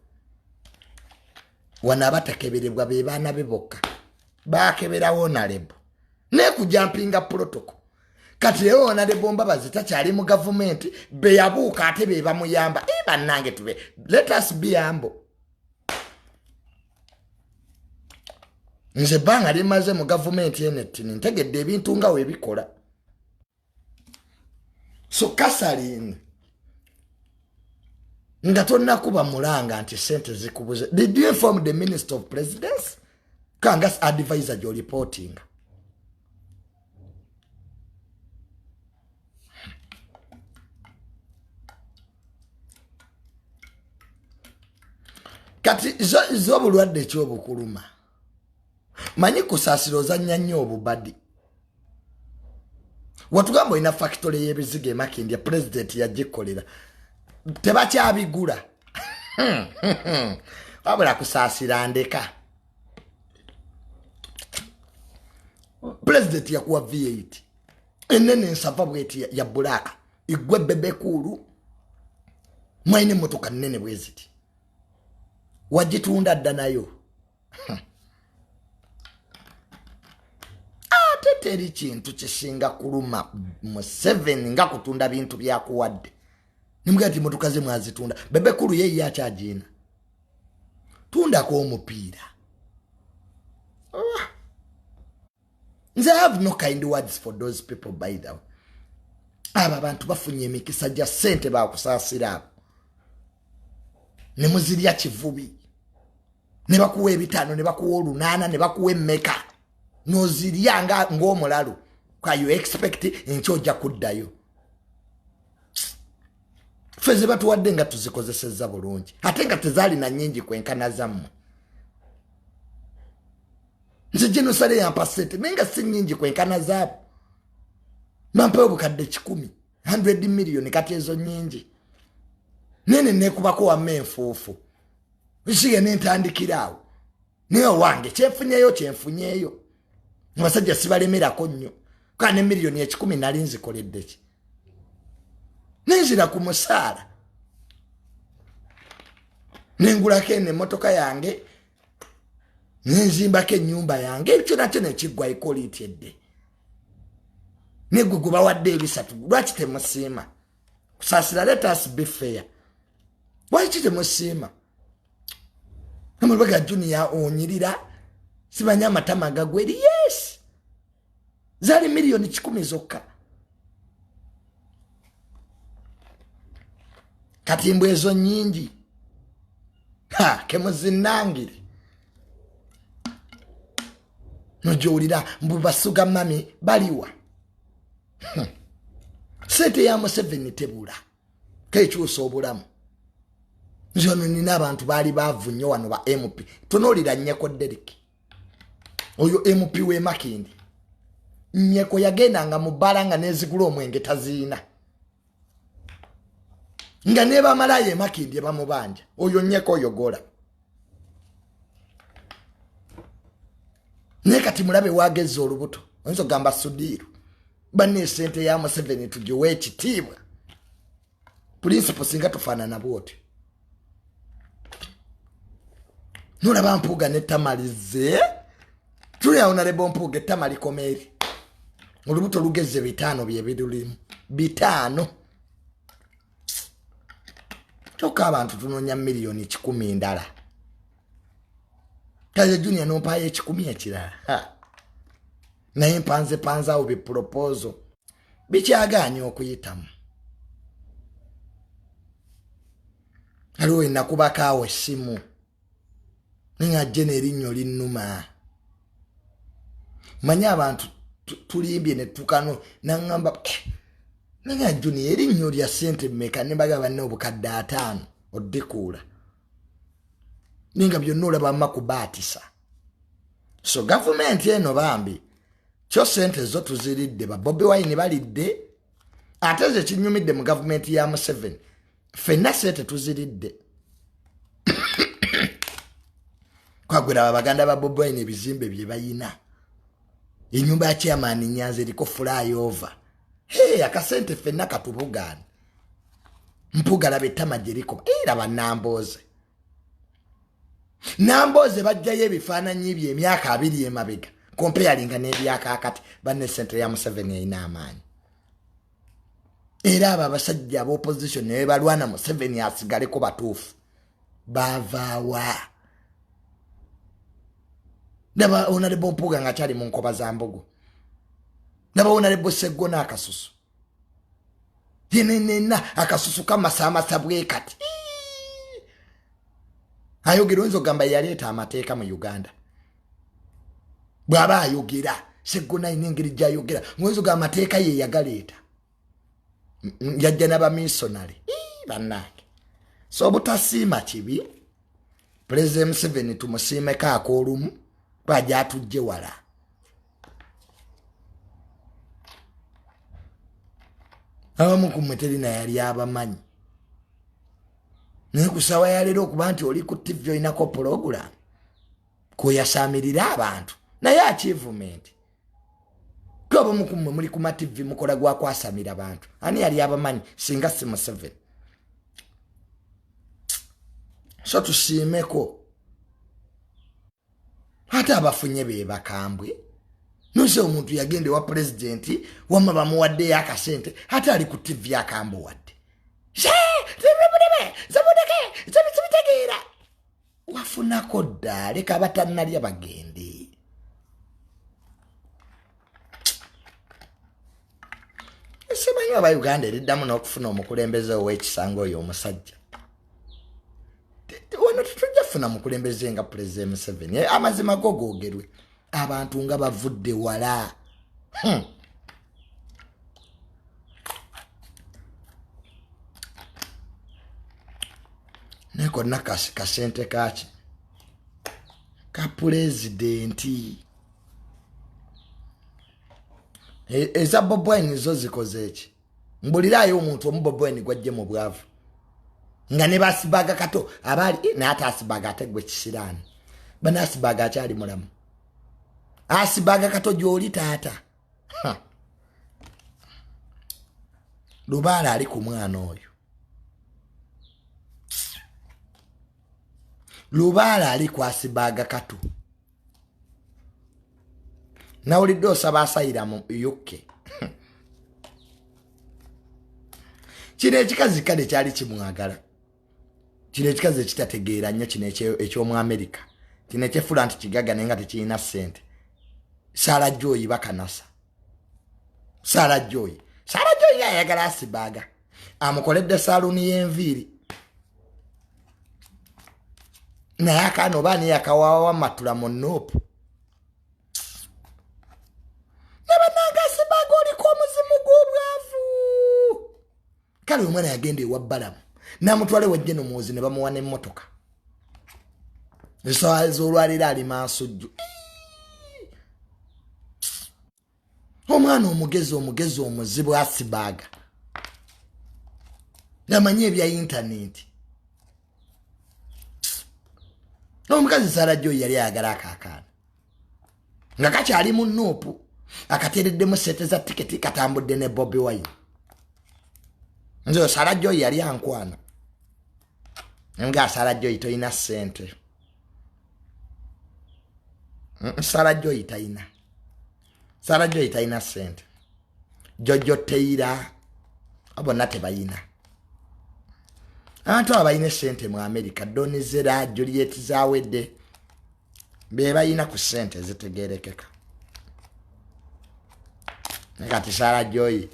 Wano abatakeberebwa be baana be bokka. Baakeberawo Honorable. Ne kujampinga protocol. Kati leero Honorable Mbabazi takyali mu gavumenti, be yabuuka ate be bamuyamba. Bannange tube. Let us be humble. Nze ebbanga limaze mu gavumenti eno ettini ntegedde ebintu nga webikola. So Kasalini nga tonnakuba mulanga nti sente zikubuze. Did you inform the Minister of Presidency? Kanga advisor gy'olipotinga. Kati z'obulwadde ekyobukuluma. Manyi kusaasira ozannya nnyo obubadi. Watugamba olina factory y'ebizigo e Makindye, president yagikolera. Tebakyabigula. Wabula kusaasira ndeka. President yakuwa V8. Enene ensava bweti ya black. Igwe bebe kulu. Mwine motoka nene bweziti. Wagitunda dda nayo. Ate teri kintu kisinga kuluma Museveni nga kutunda bintu byakuwadde. Nimugamba nti motoka ze mwazitunda. Bebe kulu ye ye akyagina. Tundako omupiira. Nze I have no kind words for those people, by the way. Abo abantu bafunye emikisa gya ssente bakusaasira abo. Ne muzirya kivubi. Ne bakuwa ebitaano, ne bakuwa olunaana, ne bakuwa emmeka. N'ozirya ng'omulalu. Ka you expect nti ojja kuddayo. Ffe ze batuwadde nga tuzikozesezza bulungi. Ate nga tezaalina nnyingi kwenkana zammwe. Nze Genosale yampa ssente naye nga si nnyingi kwenkana zaabo. Bampayo obukadde 100, 100 million, kati ezo nnyingi. Nene neekubako wamma enfuufu. Nsiye ne ntandikira awo. Naye owange kyenfunyeeyo kyenfunyeeyo. Abasajja sibalemerako nnyo. Ka ne miliyoni 100 nali nzikoledde ki? Nenzira ku musaala. Nengulako eno emmotoka yange, nenzimbako ennyumba yange, ekyo nakyo ne kiggwa ekoliiti edde. Ne gwe gwe bawadde ebisatu, lwaki temusiima? Kusaasira, let us be fair. Lwaki temusiima? Namulubega Junior onyirira, simanyi amatama gagweri. Yes, zaali miliyoni 100 zokka. Kati mbwe ezo nnyingi. Ha, kemuzinnangire. Nojowulira mbu basuga mami baliwa. Sente ya Museveni tebula. Kekyusa obulamu. Nze wano nina abantu baali baavu nnyo wano ba MP. Tunuulira Nyeko Derrick. Oyo MP w'e Makindye. Nyeko yagendanga mu bbaala nga n'ezigula omwenge taziina. Nga ne bamalaaya e Makindye bamubanja. Oyo Nyeko oyo gola. Naye kati mulabe wagezza olubuto. Oyinza okugamba Sudiiru. Banne esente ya Museveni tugiwe ekitiibwa. Principle singa tufaanana bw'otyo. Nolaba Mpuuga ne Tamalize. Tuli awo Honorable Mpuuga ettama likoma eri. Olubuto lugeze 5 bye birulimu. 5. Kyokka abantu tunoonya miliyoni 100 ndala. Kaye Junior n'ompaayo 100 ekirala. Ha. Naye mpanze panze awo bi proposal. Bikyagaanye okuyitamu. Aliwo enakubako awo essimu. Naye nga jje n'erinnyo linnuma. Manyi abantu tulimbye ne tukano n'aŋŋamba, naye nga Junior erinnyo lya ssente mmeka? Ne mbagamba banne obukadde 50 oddikuula. Naye nga byonna olaba mma kubaatisa. So gavumenti eno bambi kyo ssente zo tuziridde, ba Bobi Wine balidde. Ate ze kinyumidde mu gavumenti ya Museveni. Ffenna sente tuziridde. Kwagwera abaganda ba Bobi Wine ebizimbe bye bayina. Enyumba ya chairman Nyanza eriko flyover. Hey, akasente ffenna katubugaana. Mpuga laba ettama gye likuba. Era bannambooze. Nambooze bajjayo ebifaananyi bye emyaka 20 emabega. Comparinga n'ebyakaakati banne sente ya Museveni erina amaanyi. Era abo abasajja ab'opposition ne balwana Museveni asigaleko batuufu. Baavaawa. Ndaba Honorable Mpuuga ng'akyali mu nkoba za mbogo. Ndaba Honorable Sseggona akasusu. Yenenena akasusu kamasaamasa bwe kati. Ayogera oyinza okugamba yaleeta amateeka mu Uganda. Bw'aba ayogera Sseggona alina engeri gy'ayogera ngoyinza okugamba amateeka ye yagaleeta. Yajja n'abamisonale. Bannange. So obutasiima kibi. President Museveni tumusiimeko ak'olumu lwajja atujje wala. Abamu ku mmwe terina yali abamanyi. Naye ku ssaawa ya leero okuba nti oli ku TV olinako pulogulaamu kweyasaamirira abantu naye achievement. Kwe abamu ku mmwe muli ku ma TV mukola gwa kwasamira bantu. Ani yali abamanyi singa si Museveni? So tusiimeko. Ate abafunye be bakambwe. Nose omuntu yagenda ewa pulezidenti wamma bamuwaddeyo akasente ate ali ku TV akambuwadde. Sibitegeera. Wafunako dda leka abatannalya bagende. Simanyi oba Uganda eriddamu n'okufuna omukulembeze ow'ekisa ng'oyo omusajja. Wano tetujja kufuna mukulembeze nga Pulezidenti Museveni. Amazima go googerwe. Abantu nga bavudde wala. Naye konna kasente kaaki? Ka pulezidenti. Eza Bobi Wine zo zikoze eki? Mbuliraayo omuntu omu Bobi Wine gwajje mu bwavu. Nga ne basibaga kato abaali naye ate asibaga ate gwe kisiraani. Bana asibaga akyali mulamu. Asibaga kato gy'oli taata. Lubaale ali ku mwana oyo. Lubaale ali ku asibaga kato. Nawulidde osaba asayira mu UK. Kino ekikazi kale kyali kimwagala. Kino ekikazi ekitategeera nnyo kino eky'omu Amerika. Kino ekyefula nti kigaga naye nga tekirina ssente. Sarah Joy bakanasa. Sarah Joy. Sarah Joy ayagala asibaga. Amukoledde saluuni y'enviiri. Naye akaana oba ani yakawawa matula mu nuupu. Nabananga asibaga oliko omuzimu gw'obwavu. Kale omwana yagenda ewa Balamu n'amutwala ewa Jeno Muhoozi ne bamuwa n'emmotoka. Essaawa z'olwaleero ali mansujju. Omwana omugezi omugezi omuzibu asibaga. Namanyi ebya intaneti. Omukazi Sarah Joy yali ayagala akaakaana. Nga kakyali mu nuupu akateereddemu ssente za tiketi katambudde ne Bobi Wine. Nze Sarah Joy yali ankwana. Nga Sarah Joy toyina ssente. Sarah Joy tayina. Sarah Joy tayina ssente. Jojo Taylor bonna tebayina. Abantu abo balina essente mu America, Don Zera, Juliet Zawedde be balina ku ssente ezitegeerekeka. Naye kati Sarah Joy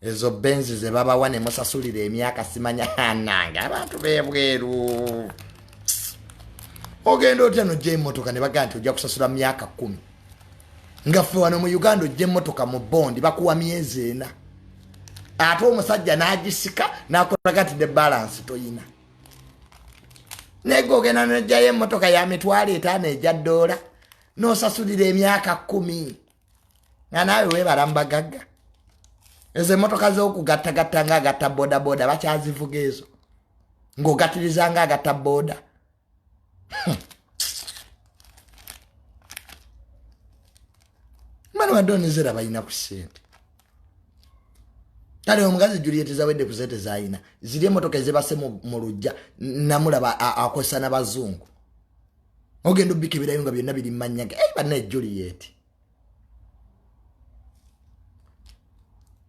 ezo benzi ze babawa ne musasulira emyaka simanya nange abantu b'ebweru. Ogenda otya n'ojja emmotoka ne bagamba nti ojja kusasula myaka 10. Nga ffe wano mu Uganda ojja emmotoka mu bondi bakuwa myezi 4. Ate omusajja n'agisika n'akulaga nti ne balance toyina. Naye gwe ogenda n'ojjayo emmotoka ya mitwalo etaano egya ddoola n'osasulira emyaka 10. Nga naawe weebala mu bagagga. Ezo emmotoka z'okugattagatta ng'agatta bodaboda bakyazivuga ezo. Ng'ogatiriza nga agatta booda. Bano badonizera balina ku ssente. Kale omukazi Juliet Zawedde ku ssente z'alina ziri emmotoka ezibase mu lujja namulaba akozesa n'abazungu. Ogenda obikeberayo nga byonna biri mu mannya ge. Ei bannaye Juliet.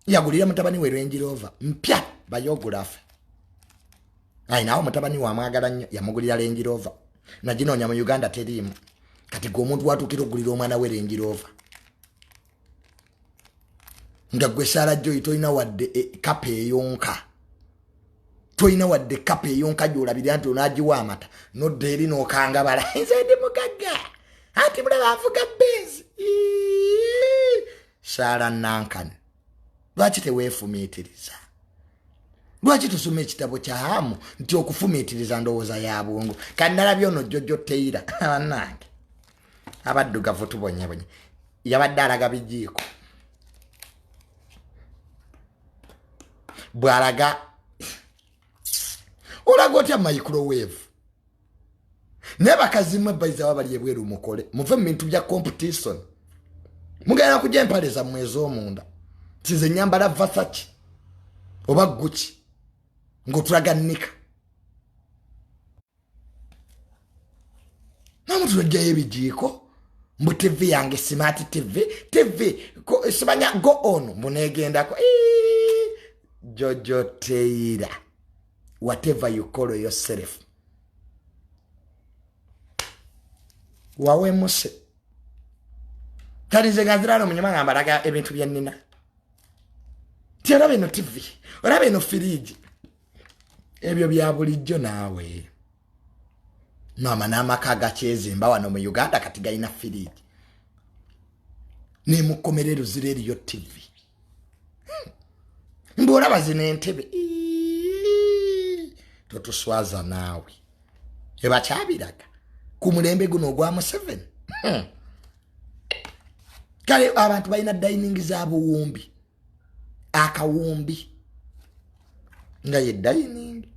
Yagulira mutabani we Range Rover mpya bayogulafe. Ayinawo mutabani we amwagala nnyo yamugulira Range Rover. Naginoonya mu Uganda teriimu. Kati gwe omuntu watuukira okugulira omwana we Range Rover. Nga gwe Sarah Joy tolina wadde kapa eyonka. Tolina wadde kapa eyonka gy'olabirira nti onaagiwa amata n'odda eri n'okangabala. Nze ndi mugagga. Anti mulaba avuga Benz. Sarah Nankani. Lwaki teweefumiitiriza? Lwaki tusoma ekitabo kya Hamu nti okufumiitiriza ndowooza ya bwongo? Kati nalabye ono Jojo Taylor bannange abaddugavu tubonyebonye, yabadde alaga bijiiko bw'alaga olaga otya microwave. Naye bakazi mwe bayiza baba bali ebweru mukole muve mu bintu bya competition, mugenda kujja empale zammwe ez'omunda nti nze nyambala Versace oba Gucci ng'otulaga nika namutulajjayo ebijiiko mbu TV yange smart TV, TV simanya go on mbu neegendako. Jojo Taylor, whatever you call yourself, wawemuse. Kati nze nga nzirano munyuma nga mbalaga ebintu bye nnina. Ti olaba eno TV, olaba eno firiigi, ebyo bya bulijjo naawe. Maama n'amaka agakyezimba wano mu Uganda kati galina firiigi. Nemukomera eruzira eriyo TV. Mbu olaba zino entebe. Totuswaza naawe. Ebakyabiraga ku mulembe guno ogwa Museveni. Kale abantu balina dining za buwumbi, akawumbi nga ye dining.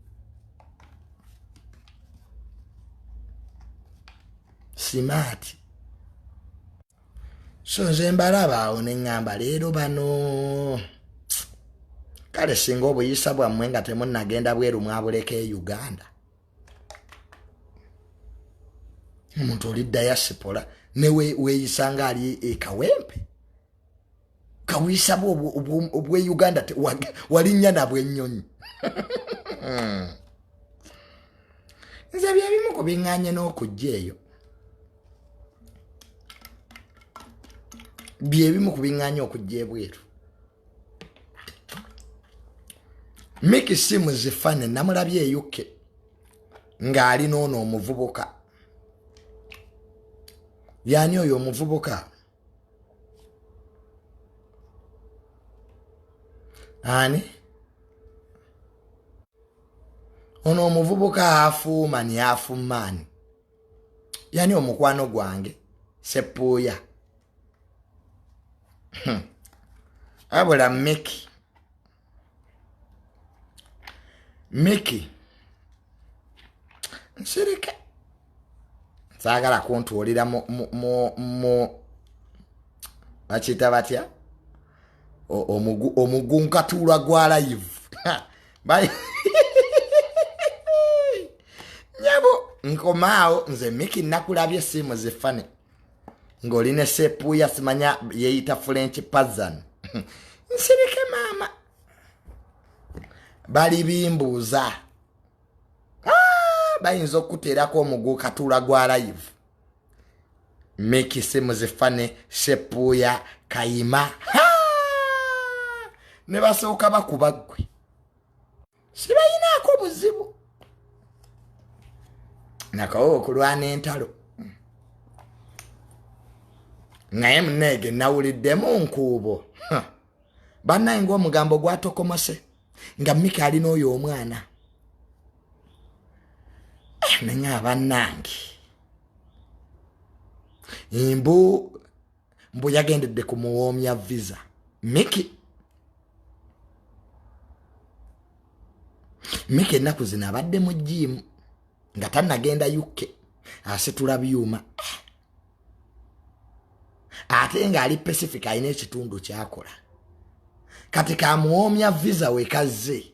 Smart. So nze mbalaba awo ne ŋŋamba leero bano. Kale singa obuyisa bwammwe nga temunnagenda bweru mwabuleka e Uganda. Omuntu oli diaspora ne weeyisa nga ali e Kawempe. Kawuyisa bwo obwe Uganda walinnya nabwo ennyonyi. Nze bye bimu ku biŋŋaanye n'okujja eyo. Bye bimu ku biŋŋaanye okujja ebweru. Mickey Sims Fane namulabye e UK ng'ali n'ono omuvubuka. Yaani oyo omuvubuka? Ani? Ono omuvubuka afuumani afumaani. Yaani omukwano gwange Seppuuya. Abula Mickey. Mickey. Nsirike. Saagala kuntuulira mu bakiyita batya? Omugunkatuula gwa live. Nyabo nkomaawo nze Mickey nakulabye simu zifane. Ng'oli ne Seppuuya simanya yeeyita French Pazan. Nsirike maama. Bali bimbuuza. Bayinza okuteerako omuguukatuula gwa live. Mickey simu zifane, Seppuuya, Kayima. Ne basooka bakuba ggwe. Sibayinaako buzibu. Nakawo okulwana entalo. Naye munneege nawuliddemu nkuubo. Bannaye ng'omugambo gwatokomose nga Mickey alina oyo omwana. Naye bannange. Mbu yagendedde ku muwoomya visa. Mickey. Mika ennaku zino abadde mu gym nga tannagenda UK, asitula byuma, ate ng'ali Pacific, alina ekitundu kyakola. Kati kamuwoomya visa wekazze.